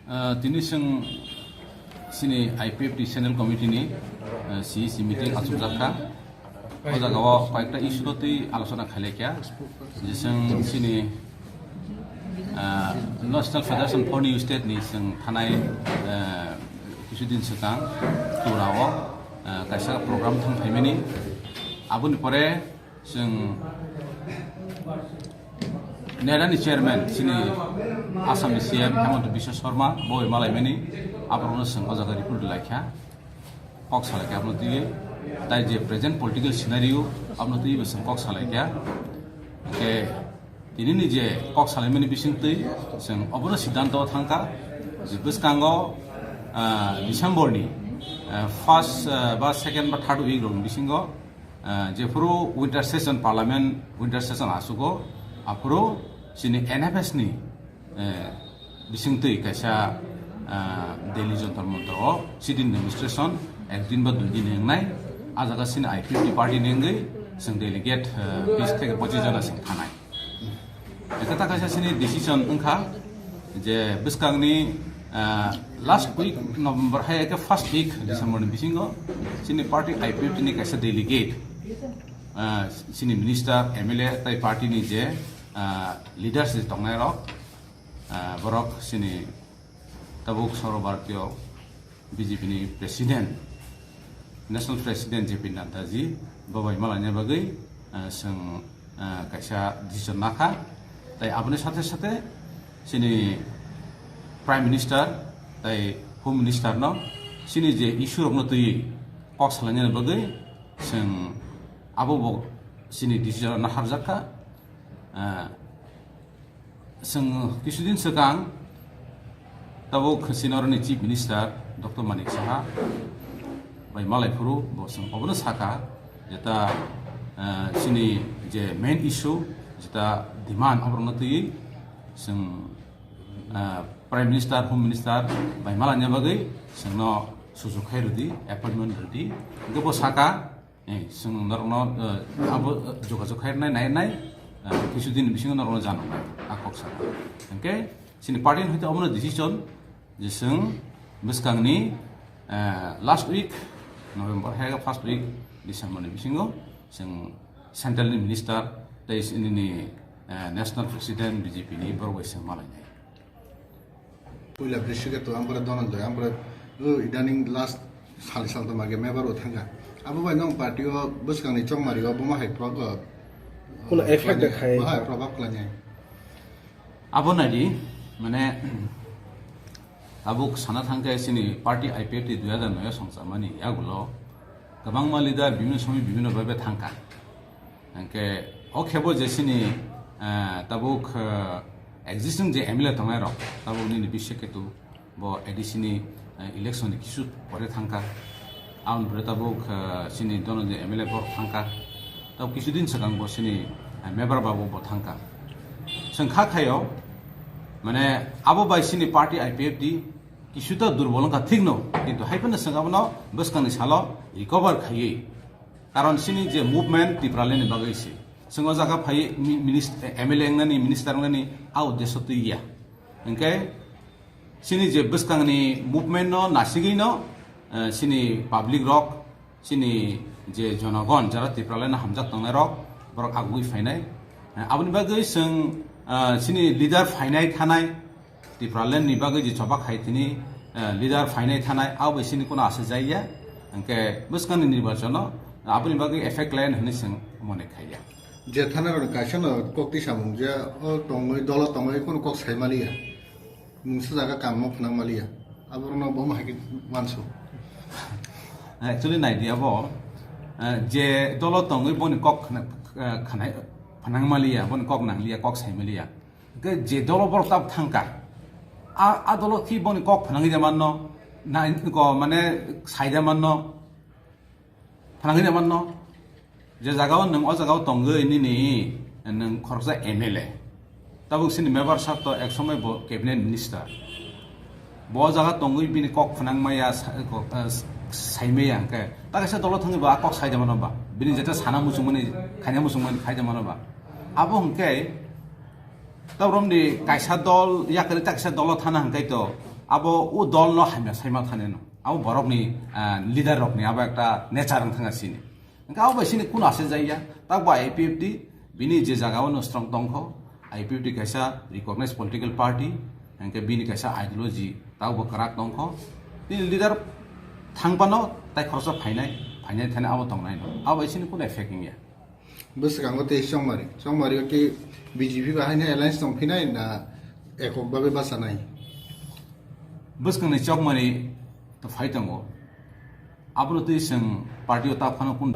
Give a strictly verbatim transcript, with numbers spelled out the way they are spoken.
Ah, tini chwng chini I P F T Central Committee ni, ah, C E C meeting achukjak kha. O jaga o koyekta issue no twi alochona khailai kha. Je chwng chini, ah, National Federation for New State ni chwng thanai, ah, kisu din swkang Tura o, ah, kaisa program thang phaimani. Aboni pore chwng NEDA ni chairman chini Assam ni C M Hemanta Biswa Sarma bo bai malaimani, aborokno chwng o jaga report lai kha, kok salai kha aboni twi, tai je present political scenario aboni twi bo chwng kok salai kha. Hwnkhe tini ni je kok salaimani bising twi chwng obono siddhanto thang kha je bwskango, ah, December ni, ah, first, ah, ba second ba third week rok ni bisingo, ah, jephuru winter session, parliament winter session asugo, aphuru chini N F S ni, eh, bisingtwi kaisa, ah, Delhi Jantar Mantar o sit-in demonstration ek din ba dui din wngnai, a jaga chini I P F T party ni wngwi chwng delegate, eh, bis theke pochis jona chwng thanai. Ekha ta kaisa chini decision wngkha je bwskangni, ah, last week November hai ekhe first week December ni bisingo chini party I P F T ni kaisa delegate, ah, chini minister, M L A tai party ni je, ah, leaders je tongnai rok, ah, borok chini tabuk Sarva Bharatiya B J P ni president, national president J P Nadda ji bo bai malaina bagwi, ah, chwng, ah, kaisa decision nakha. Tai aboni sathe sathe chini Prime Minister tai Home Minister no chini je issue rok no twi kok salaina bagwi chwng abo bo chini decision no harjak kha. Ah, Chwng kisudin swkang tabuk chini oroni Chief Minister Doctor Manik Saha bai malai phuru bo chwng obono saka jeta, eh, chini je main issue jeta demand oborokno twiwi chwng, eh, Prime Minister, Home Minister bai malaina bagwi chwngno sujuk khai rwdi, appointment rwdi. Hwnkhe bo saka, Eh, chwng norokno, eh, abo, eh, jogajog khairwnai, nairwnai, eh, kisu din bisingo norokno janoknai, a kok saka. Hwnkhe chini party ni hwnkhe omono decision je chwng bwskangni, eh, last week November hai first week December ni bisingo chwng central ni minister tei nini, eh, national president B J P ni borok bai chwng malainai. Puila Brishiketu, ampore Dhananjoy, ampore, uh, idaning last sal sal toma ge mebar o thangkha. Abo bai nong party o bwskangni chongmari o bomo hai prob-, uh, Kuno effect khlainai, khai. Bo hai probab khlainai. Abo naidi, mane, tabuk sana thangkhe chini party I P F T dui hajar noi o songchamani yagulo kwbangma leader bibhinno somoy bibhinno bhabe thangkha. Hwnkhe o khebo je chini, eh, tabuk, eh, existing je M L A tongnai rok, tabuk nini Biswa Ketu bo A D C ni, eh, election ni kisu pore thangkha. Aboni pore tabuk, eh, chini Dhananjoy M L A bo thangkha. Tabuk kisu din swkang bo chini, eh, Mebar Babu bo thangkha. Chwng kha khaio, mane abo bai chini party I P F T kisu ta durbol wngkha thikno, kintu hai phano chwng abono bwskangni salo recover khaiwi Karon chini je movement Tipraland ni bagwi se. Chwng o jaga phai mi-, minis-, M L A wngnani, minister wngnani a uddesho twi ya. Hwnkhe chini je bwskangni movement no nasigwi no, eh, chini public rok, chini je jonogon, jara Tipraland no hamjak tongnai rok, borok agugwi phainai. Eh, aboni bagwi chwng, eh, chini leader phainai thanai, Tipraland ni bagwi je choba khai tini, eh, leader phainai thanai, abo bai sini kono aswk jaiya. Hwnkhe bwskangni nirbachano aboni bagwi effect layan hwnwi chwng mone khaiya. Je thana rok kaisa no kok twi samung je o tongwi dolo tongwi kono kok sai maliya. Mungsa jaga kam no phnang maliya. Aborok no bomo hai khe mansu. Actually naidi abo, eh, je dolo tongwi boni kok khna-, eh, khnai phnang maliya, boni kok nangliya, kok sai maliya. Hwnkhe je dolo borok tabuk thangkha, a, a dolo khi boni kok phnangwi da manno, na, ko, mane, sai da manno, phnangwi da manno. Je jagao nwng o jagao tongwi nini, nwng khoroksa M L A. Tabuk sini member sab to ek somoi bo cabinet minister. Bo o jaga tongwi bini kok phnang maya, sa-, ko, eh, sai maya hwnkhe. Ta kaisa dolo thangwi bo a kok sai da mano ba. Bini jeta sana muchungmani, khaina muchungmani khai da mano ba. Abo hwnkhe, Tabuk romni kaisa dol, yakari ta kaisa dolo thana hwnkhe to, Abo o dol no hamya saima thani no. Abo borok ni, ah, leader rok ni abo ekta nature wng thang sini. Hingke abo bai sini kun ase jaiya. Tak ba I P F T bini je jaga o no strong tongkho. I P F T kaisa recognized political party. Hingke bini kaisa ideology tak bo kwrak tongkho. Bini leader thang pano tai khoroksa phainai, phainai thani abo tongnai no. Abo bai sini kun effect wngya. Bwskango tei Chongmari. Chongmari o tei B J P bai haino alliance tongphinai na ekom babe bachanai? Bwskangni Chokmari to phai tongo. Abono twi chwng party o ta phano kun.